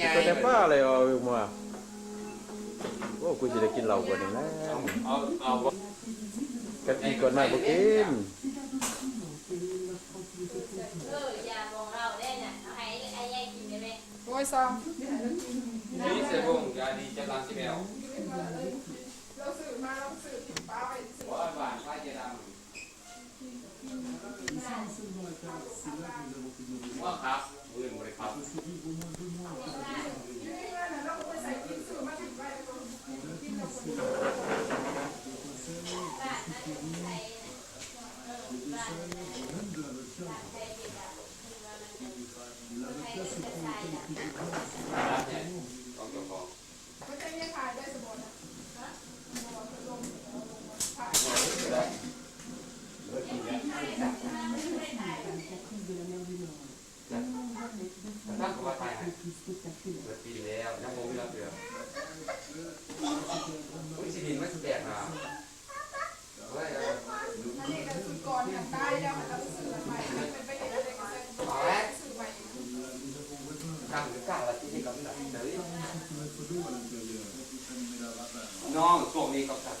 ໃຫຍ່ ກິນແຕ່ປາເລີຍ ເອົາມາ. ໂອ້ ກູຊິໄດ້ກິນເຫຼົ້າກວ່ານີ້ແຫຼະ. ເອົາ ເອົາ ເອົາ ກັນກິນກ່ອນໜ້າບໍ່ກິນ. ເອີ ຢ່າບອກເລົ່າໄດ້ນະ ເອົາໃຫ້ອ້າຍໃຫຍ່ກິນໄດ້ແມ່. ໂອ້ຍ ຊອງ ນີ້ໃສ່ວົງ ຢາດີຈັບຫຼັງຊິແມວ ເຮົາຊື້ມາ ເຮົາຊື້ຕິດປ້າໄວ້ ຊື້ ບໍ່ ບ້ານໄຟຈະດຳ ວ່າຄັບ ມື້ອື່ນບໍ່ໄດ້ຄັບ ຢູ່ໃນເຮືອນນະ ເຮົາກໍບໍ່ໃສ່ກິນ ຊື້ມາຕິດໄວ້ ແລ້ວກໍກິນກັບຄົນອື່ນ ບ້ານນະ ໃສ່ນະ ເອີ ບ້ານນະ ບ້ານໄຟຈະດຳ ນ້ອງ ພວກນີ້ກໍຄັກ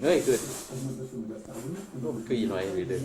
ເຮີ້ຍ ຄື ໂອ້ ມັນຄືອີນ້ອຍເລີຍເດີ້.